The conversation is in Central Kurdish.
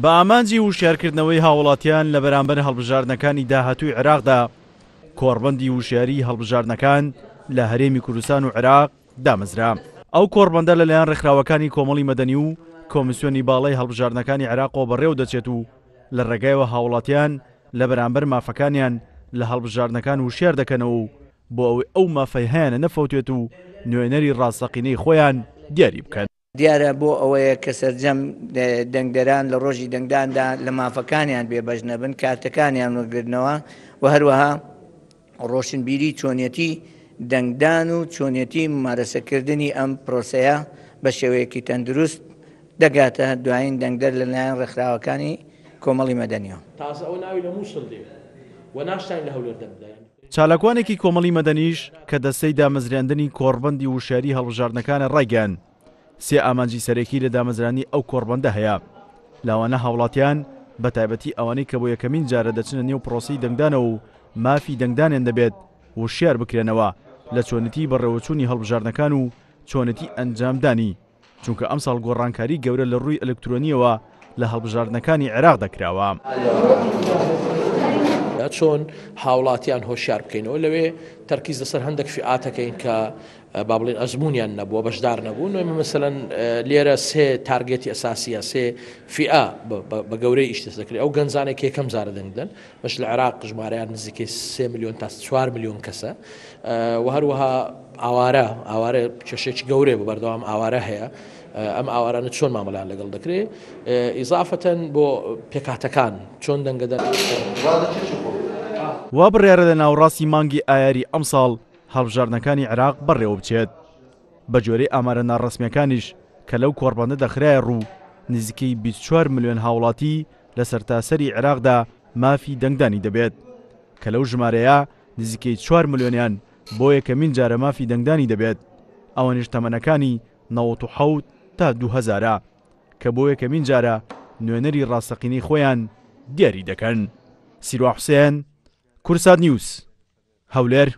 بە ئامانجی وشیارکردنەوەی هاوڵاتیان لە بەرامبەر هەڵبژاردنەکانی داهاتووی عێراقدا، کۆڕبەندی وشیاریی هەڵبژاردنەکان لە هەرێمی کوردستان و عێراق دامەزرا. ئەو کۆڕبەندە لەلایەن ڕێکخراوەکانی کۆمەڵی مەدەنی و کۆمیسیۆنی باڵای هەڵبژاردنەکانی عێراقەوە بەڕێوەدەچێت و لە ڕێگایەوە هاوڵاتیان لە بەرامبەر مافەکانیان لە هەڵبژاردنەکان وشیار دەکەنەوە و بۆ ئەوەی ئەو مافەی هەیانە نەفەوتێت و نوێنەری ڕاستەقینەی خۆیان دیاری بکەن. دیارە بۆ ئەوەیە کە سەرجەم دەنگدەران لە ڕۆژی دەنگداندا لە مافەکانیان بێبەش نەبن، کارتەکانیان وەرگرنەوە و هەروەها ڕۆشنبیری چۆنیەتی دەنگدان و چۆنیەتی ممارەسەکردنی ئەم پرۆسەیە بە شێوەیەکی تەندروست دەگاتە دوایین دەنگدەر لەلایەن ڕێکخراوەکانی کۆمەڵی مەدەنیەوە. تازە ئەوە ناوی لە موسڵ دێ و ناشتانی لە هەولێر دەم بدە. چالاکوانێکی کۆمەڵی مەدەنیش کە دەستەی دامەزراندنی کۆڕبەندی وشیاری هەڵبژاردنەکانە ڕایگەیاند، سێ ئامانجی سەرەکی لە دامەزراندنی ئەو کۆڕبەندە هەیە، لەوانە هاوڵاتیان بەتایبەتی ئەوانەی کە بۆ یەکەمین جارە دەچنە نێو پرۆسەی دەنگدانەوە و مافی دەنگدانیان دەبێت وشیار بکرێنەوە لە چۆنێتی بەڕێوەچوونی هەڵبژاردنەکان و چۆنێتی ئەنجامدانی چونکە ئەمساڵ گۆڕانکاری گەورە لە ڕووی ئەلکترۆنییەوە لە هەڵبژاردنەکانی عێراقدا کراوە. چۆن هاوڵاتیان هۆشیار بکەینەوە لەوێ تەرکیز لەسەر هەندێک فیئاتەکەین کە با بڵێن ئەزمونیان نەبووە بەشدار نەبوون ئێمە مەسەلەن لێرە سێ تارگێتی ئەساسیە سێ فیئە بە گەورەی ئیش دەست دەکرێت ئەو گەنجانێک یەکەم جارە دەنگدەن بەش لە عێراق ژمارەیان نزیکەی سێ ملیۆن تا 4 ملیۆن کەسە و هەروەها ئاوارە ئاوارە کێشێکی گەورەیە بە بەردەوام ئاوارە هەیە ئەم ئاوارانە چۆن مامەڵیان لەگەڵ دەکرێت ئیزافەتەن بۆ پێکهاتەکان چۆن دەنگەدەن. وا بڕیارە لە ناوەڕاستی مانگی ئایاری ئەمساڵ هەڵبژاردنەکانی عێراق بەڕێوەبچێت. بەگوێرەی ئامارە ناڕەسمییەکانیش کە لەو کۆڕبەندە دەخرایە ڕوو، نزیکەی 24 ملیۆن هاوڵاتی لە سەرتاسەری عێراقدا مافی دەنگدانی دەبێت، کە لەو ژمارەیە نزیکەی چوار ملیۆنیان بۆ یەکەمین جارە مافی دەنگدانی دەبێت، ئەوانیش تەمەنەکانی 97 تا 2000 ە، کە بۆ یەکەمین جارە نوێنەری ڕاستەقینەی خۆیان دیاری دەکەن. سیروان حوسێن، کوردسات نیوز، هەولێر.